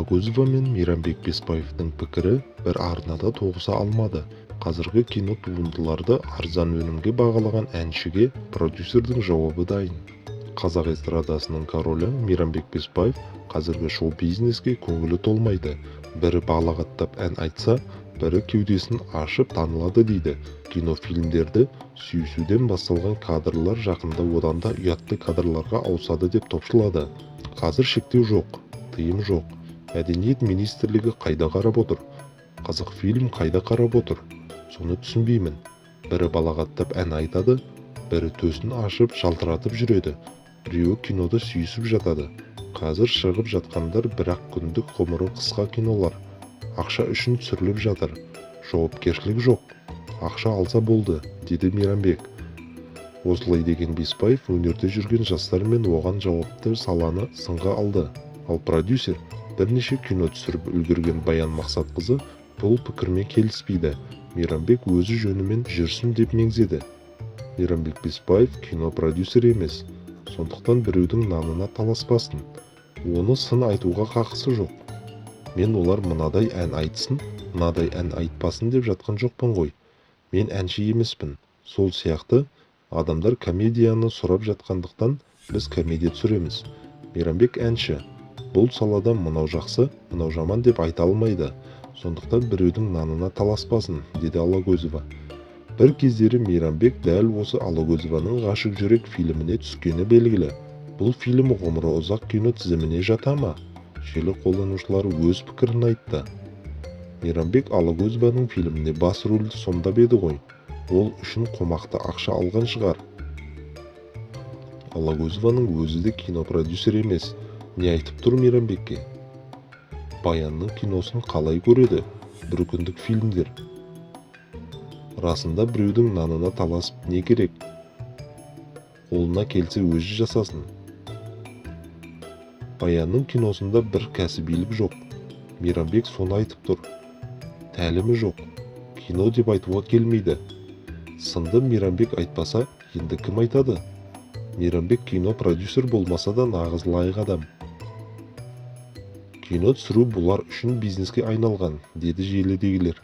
Алагөзова мен Мейрамбек Бесбаевтың пікірі бір арнада тоғыса алмады. Қазіргі кино туындыларды арзан өнімге бағалаған әншіге продюсердің жауабы дайын. Қазақ эстрадасының королі Мейрамбек Бесбаев қазіргі шоу-бизнеске көңілі толмайды. Бірі балағаттап ән айтса, бірі кеудесін ашып танылады дейді. Кинофильмдерді сүйісуден басталған кадрлар жақында одан да ұятты кадрларға ауысады деп топшылады. Қазір шектеу жоқ, тыйым жоқ. Мәдениет министрлігі қайда қарап отыр? Қазақфильм қайда қарап отыр? Соны түсінбеймін. Бірі балағаттап ән айтады, бірі төсін ашып жалтыратып жүреді, біреуі кинода сүйісіп жатады. Қазір шығып жатқандар бір-ақ күндік ғұмыры қысқа кинолар. Ақша үшін түсіріліп жатыр. Жауапкершілік жоқ. Ақша алса болды, деді Мейрамбек. Осылай деген Бесбаев өнерде жүрген жастар мен оған жауапты саланы сынға алды. Ал продюсер, бірнеше кино түсіріп үлгерген Баян Мақсатқызы бұл пікірмен келіспейді. Мейрамбек өзі жөнімен жүрсін деп меңзеді. Мейрамбек Бесбаев кино продюсер емес, сондықтан біреудің нанына таласпасын. Оны сын айтуға қақысы жоқ. Мен олар мынадай ән айтсын, мынадай ән айтпасын деп жатқан жоқпын ғой. Мен әнші емеспін. Сол сияқты адамдар комедияны сұрап жатқандықтан біз комедия түсіреміз. Мейрамбек әнші. Бұл салада мынау жақсы, мынау жаман деп айта алмайды. Сондықтан біреудің нанына таласпасын, деді Алагөзова. Бір кездері Мейрамбек дәл осы Алагөзованың «Ғашық жүрек» фильміне түскені белгілі. Бұл фильм ғұмыры ұзақ кино тізіміне жата ма? Желі қолданушылары өз пікірін айтты. Мейрамбек Алагөзованың фильміне бас рөлді сомдап еді ғой. Ол үшін қомақты ақша алған шығар. Алагөзованың өзі де кинопродюсер емес. Не айтып тұр Мейрамбекке? Баянның киносын қалай көреді? Бір күндік фильмдер. Расында біреудің нанына таласып не керек? Қолына келсе, өзі жасасын. Баянның киносында бір кәсібилік жоқ. Мейрамбек соны айтып тұр. Тәлімі жоқ. Кино деп айтуға келмейді. Сынды Мейрамбек айтпаса, енді кім айтады? Мейрамбек кино продюсер болмаса да, нағыз лайық адам. Кино түсіру бұлар үшін бизнеске айналған, деді желідегілер.